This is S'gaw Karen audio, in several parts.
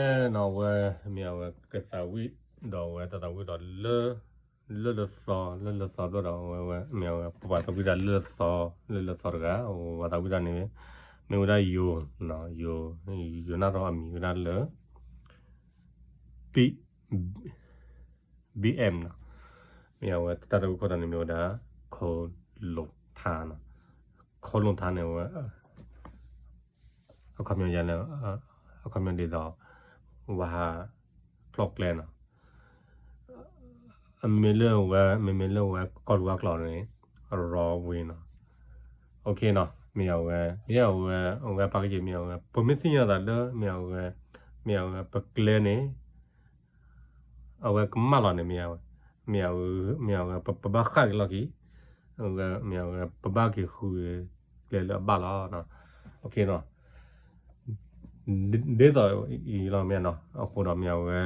နီၤ အဝဲ မ့ၢ်အဝဲကသးဝံၣ် ဒီးအဝဲတၢ်သးဝံၣ်ဒီးလၢ လၢလၢသီ လၢလၢသီဘျီဒီး အဝဲ မ့ၢ်အဝဲ ပပှၤသးဝံၣ်တၢ်လၢလၢသီ လၢလၢသီတဂၤ အဝဲသးဝံၣ်တၢ်န့ၣ် မ့ၢ်ဝဲဒၣ်ယိၤ ယိၤ ယိၤနၢ်ဒီးအမံၤဝဲဒၣ်လၢ ဘံၣ် ဘံၣ်အဲၣ်နီၤ မ့ၢ်အဝဲတၢ်သးဝံၣ်ခိၣ်တီန့ၣ်မ့ၢ်ဝဲဒၣ် ခိၣ်လိာ်ထါနီၤ ခိၣ်လိာ်ထါန့ၣ်ဝဲ အခီပညီယၤန့ၣ် အခီပညီဒ်သိး ဝၤဟးဖျိးကျဲနီၤ အမ့ၢ်လၢဝဲ မ့မ့ၢ်လၢဝဲကီၢ်လူၤဝါကျိာ်န့ၣ် ရီဝ့နီၤ နီၤ မ့ၢ်အဝဲ မ့ၢ်အဝဲ အဝဲပာ်ကယဲၢ်မ့ၢ်အဝဲ ပမ့ၢ်သ့ၣ်ညါသးလၢ မ့ၢ်အဝဲ မ့ၢ်အဝဲပကျဲန့ၣ် အဝဲကမၣ်လီၤန့ၣ်မ့ၢ်အဝဲ မ့ၢ်အဝဲ မ့ၢ်အဝဲ ပဘၣ်ဃၣ်က့ၤလီၢ်ခံ မ့ၢ်အဝဲ ပဘၣ်က့ၤဃုကျဲလၢအဘၣ်လီၤ နီၤ ဒ်သိးအံၤလီၤမ့ၢ်နီၤ အဃိဒီးမ့ၢ်အဝဲ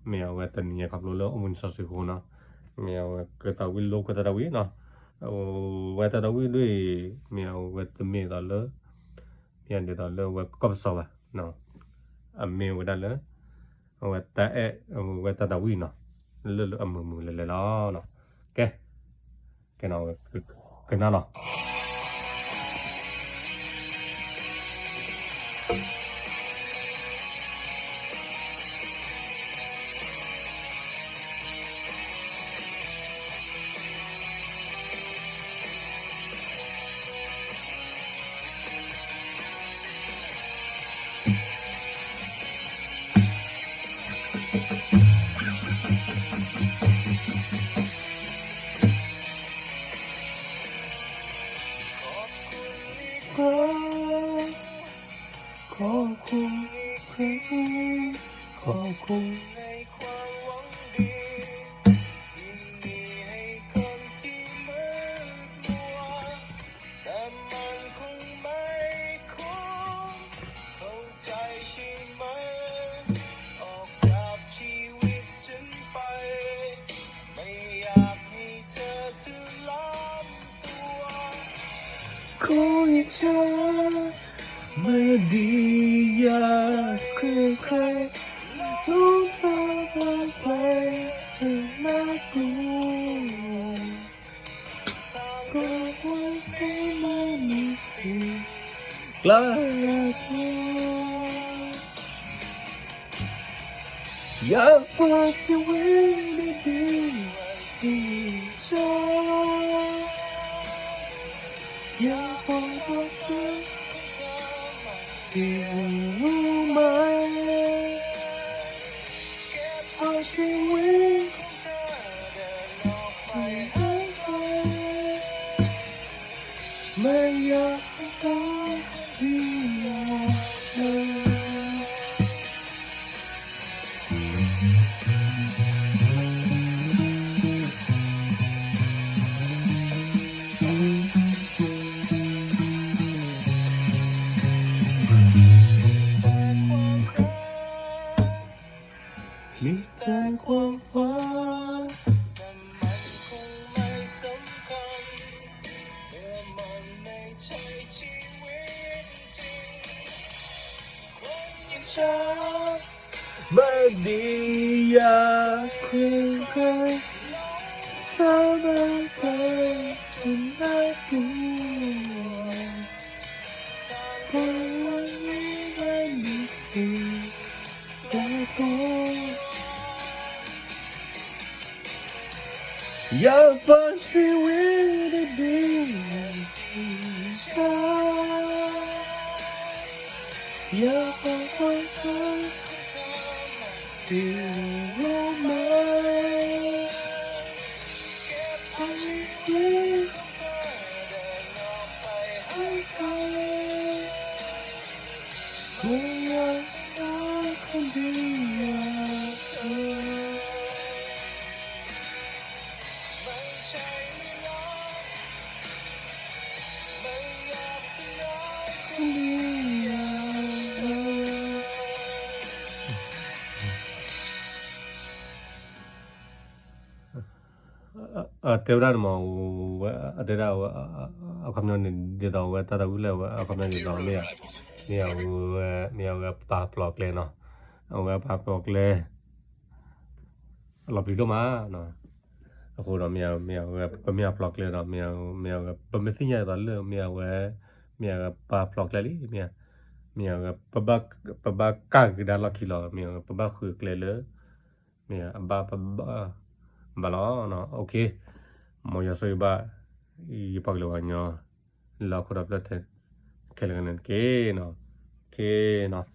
မ့ၢ်အဝဲတနံၤညါခီဖျိလၢအိၣ်မူန့ၣ်စီဆှံအဃိနီၤ မ့ၢ်အဝဲကသးဝံၣ်လိာ်ကွဲတၢ်သးဝံၣ်နီၤ ဝဲတၢ်သးဝံၣ်ဒ်အံၤ မ့ၢ်အဝဲတမ့ၢ်ဒ်သိးလၢ မ့ၢ်ဒ်သိးလၢဝဲကီၢ်ပစီဘၣ် အမ့ၢ်ဝဲဒၣ်လၢ အဝဲတၢ်အဲၣ် အဝဲတၢ်သးဝံၣ်နီၤ လၢလၢအမုာ်မုာ်လဲၤလဲၤလီၤ ကဲ ကဲနီၤ ကနၣ်လီၤ အတဲဝဲဒၣ်န့ၣ်မး အတဲဒၣ် အခီပညီန့ၣ် ဒ်သိးဝဲတၢ်သးဝံၣ်လၢဝဲ အခီပညီဒ်သိးမ့ၢ် မ့ၢ်ဝဲ မ့ၢ်ဝဲပာ်ဖျိးကျဲနီၤ အဝဲပာ်ဖျါကျဲ အလီၤပျံၤဒိၣ်မးနီၤ. အဃိဒီးမ့ၢ် မ့ၢ်အဝဲ ပမ့ၢ်အပျါကျဲဒီး မ့ၢ်အဝဲ ပမ့ၢ်သ့ၣ်ညါအသးလၢမ့ၢ်အဝဲ မ့ၢ်အဝဲပာ်ဖျါကျဲလံ မ့ၢ် မ့ၢ်အဝဲ ပဘၣ်ကၢ်ကဒါလီၢ်ခံလီၤ မ့ၢ်အဝဲ ပဘၣ်ဃုကျဲလၢ မ့ၢ်အဘၣ်ပဘၣ် ဘၣ်လီၤ. မ်ယွၤဆိၣ်ဂ့ၤဘၣ် ယပှၤကလုာ်ပှၤကညီ လၢဟီၣ်ခိၣ်ဒီဖျၢၣ်ထဲ ခဲလၢာ်ခဲဆ့န့ၣ်တက့ၢ်နီၤ.